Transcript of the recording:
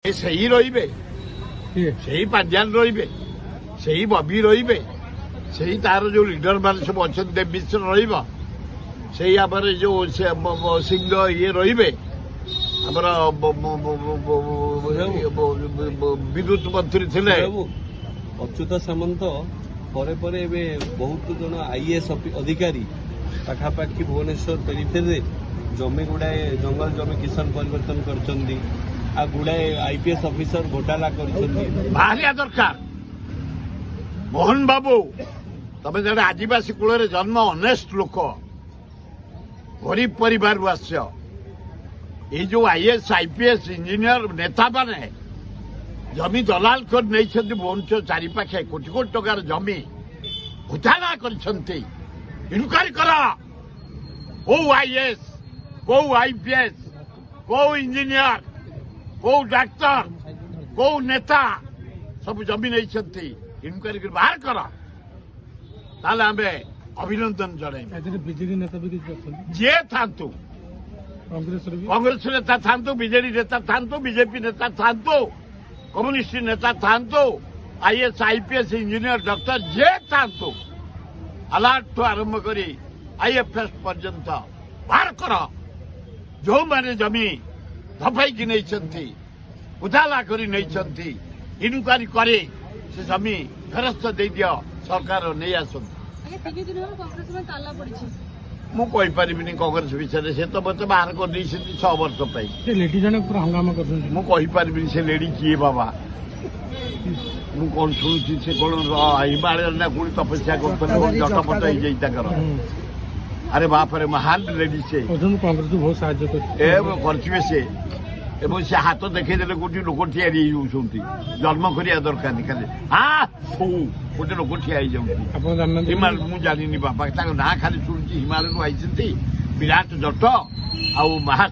ସେଇ ରହିବେ, ସେଇ ପାଣ୍ଡିଆନ ରହିବେ, ସେଇ ବବି ରହିବେ, ସେଇ ତାର ଯୋଉ ଲିଡର ମାନେ ସବୁ ଅଛନ୍ତି, ଦେବ ମିଶ୍ର ରହିବ, ସେଇ ଆମର ଯୋଉ ସିଂହ ଇଏ ରହିବେ, ଆମର ବିଦ୍ୟୁତ ମନ୍ତ୍ରୀ ଥିଲେ ଅଚ୍ୟୁତ ସାମନ୍ତ ପରେ ପରେ ଏବେ ବହୁତ ଜଣ ଆଇଏଏସ୍ ଅଧିକାରୀ ପାଖାପାଖି ଭୁବନେଶ୍ୱର ପେରିଫେରିରେ ଜମି ଗୁଡ଼ାଏ ଜଙ୍ଗଲ ଜମି କିଷାନ ପରିବର୍ତ୍ତନ କରିଛନ୍ତି, ଆଉ ଗୁଡ଼ାଏ ଆଇପିଏସ୍ ଅଫିସର ଘୋଟାଲା କରିଛନ୍ତି। ବାହାରିବା ଦରକାର। ମୋହନ ବାବୁ, ତମେ ଜଣେ ଆଦିବାସୀ କୂଳରେ ଜନ୍ମ ଅନେଷ୍ଟ ଲୋକ, ଗରିବ ପରିବାରରୁ ଆସିଛ। ଏଇ ଯୋଉ ଆଇଏଏସ୍, ଆଇପିଏସ୍, ଇଞ୍ଜିନିୟର, ନେତାମାନେ ଜମି ଦଲାଲ କରି ନେଇଛନ୍ତି, ଭୁବନେଶ୍ୱର ଚାରିପାଖେ କୋଟି କୋଟି ଟଙ୍କାର ଜମି ଘୋଟାଲା କରିଛନ୍ତି, ଇନକ୍ୱାରି କର। କୋଉ ଆଇଏଏସ୍, କୋଉ ଆଇପିଏସ୍, କୋଉ ଇଞ୍ଜିନିୟର, କୋଉ ଡାକ୍ତର, କୋଉ ନେତା ସବୁ ଜମି ନେଇଛନ୍ତି, ଇନକ୍ୱାରି କରି ବାହାର କର, ତାହେଲେ ଆମେ ଅଭିନନ୍ଦନ ଜଣାଇବୁ। ଏଥିରେ ବିଜେଡି ନେତା ବି କିଛି ଅଛନ୍ତି? ଯିଏ ଥାନ୍ତୁ, କଂଗ୍ରେସର ବି, କଂଗ୍ରେସ ନେତା ଥାନ୍ତୁ, ବିଜେଡି ନେତା ଥାନ୍ତୁ, ବିଜେପି ନେତା ଥାନ୍ତୁ, କମ୍ୟୁନିଷ୍ଟ ନେତା ଥାନ୍ତୁ, ଆଇଏଏସ୍, ଆଇପିଏସ୍, ଇଞ୍ଜିନିୟର, ଡକ୍ଟର ଯିଏ ଥାନ୍ତୁ, ଆଲାର୍ଟଠୁ ଆରମ୍ଭ କରି ଆଇଏଫଏସ୍ ପର୍ଯ୍ୟନ୍ତ ବାହାର କର। ଯୋଉମାନେ ଜମି ଧଫାଇକି ନେଇଛନ୍ତି, ଉଜାଲା କରି ନେଇଛନ୍ତି, ଇନକ୍ୱାରି କରି ସେ ଜମି ଫେରସ୍ତ ଦେଇଦିଅ, ସରକାର ନେଇ ଆସନ୍ତୁ। ଆଜ୍ଞା, 3 ଦିନ ହେବ କଂଗ୍ରେସ ପାଇଁ ତାଲା ପଡିଛି। ମୁଁ କହିପାରିବିନି କଂଗ୍ରେସ ବିଷୟରେ, ସେ ତ ମତେ ବାହାର କରିଦେଇଛନ୍ତି 6 ବର୍ଷ ପାଇଁ। ସେ ଲେଡି ଜଣେ ପୁରା ହଙ୍ଗାମା କରୁଛନ୍ତି। ମୁଁ କହିପାରିବିନି ସେ ଲେଡି କିଏ ବାବା। ମୁଁ କଣ ଶୁଣୁଛି, ସେ କଣ ହିମାଳୟରେ ନା କୋଉଠି ତପସ୍ୟା କରୁଥିଲେ, କଣ ଜଟପଟ ହେଇଯାଇ ତାଙ୍କର। ଆରେ ବାପରେ, ମହାନ ଲେଡି ସେ। କହୁଛନ୍ତି କଂଗ୍ରେସକୁ ବହୁତ ସାହାଯ୍ୟ କରୁଛି। ଏ କରିଥିବେ ସେ, ଏବଂ ସେ ହାତ ଦେଖେଇଦେଲେ କୋଉଠି ଲୋକ ତିଆରି ହେଇଯାଉଛନ୍ତି। ଜନ୍ମ କରିବା ଦରକାର ନାହିଁ, ଖାଲି ହା ଗୋଟେ ଲୋକ ଠିଆ ହେଇଯାଉଛି। ଆପଣ ଜାଣିନାହାନ୍ତି? ହିମାଳୟ ମୁଁ ଜାଣିନି ବାପା, ତାଙ୍କ ନାଁ ଖାଲି ଶୁଣୁଛି। ହିମାଳୟରୁ ଆଇଛନ୍ତି, ବିରାଟ ଜଟ ଆଉ ମହା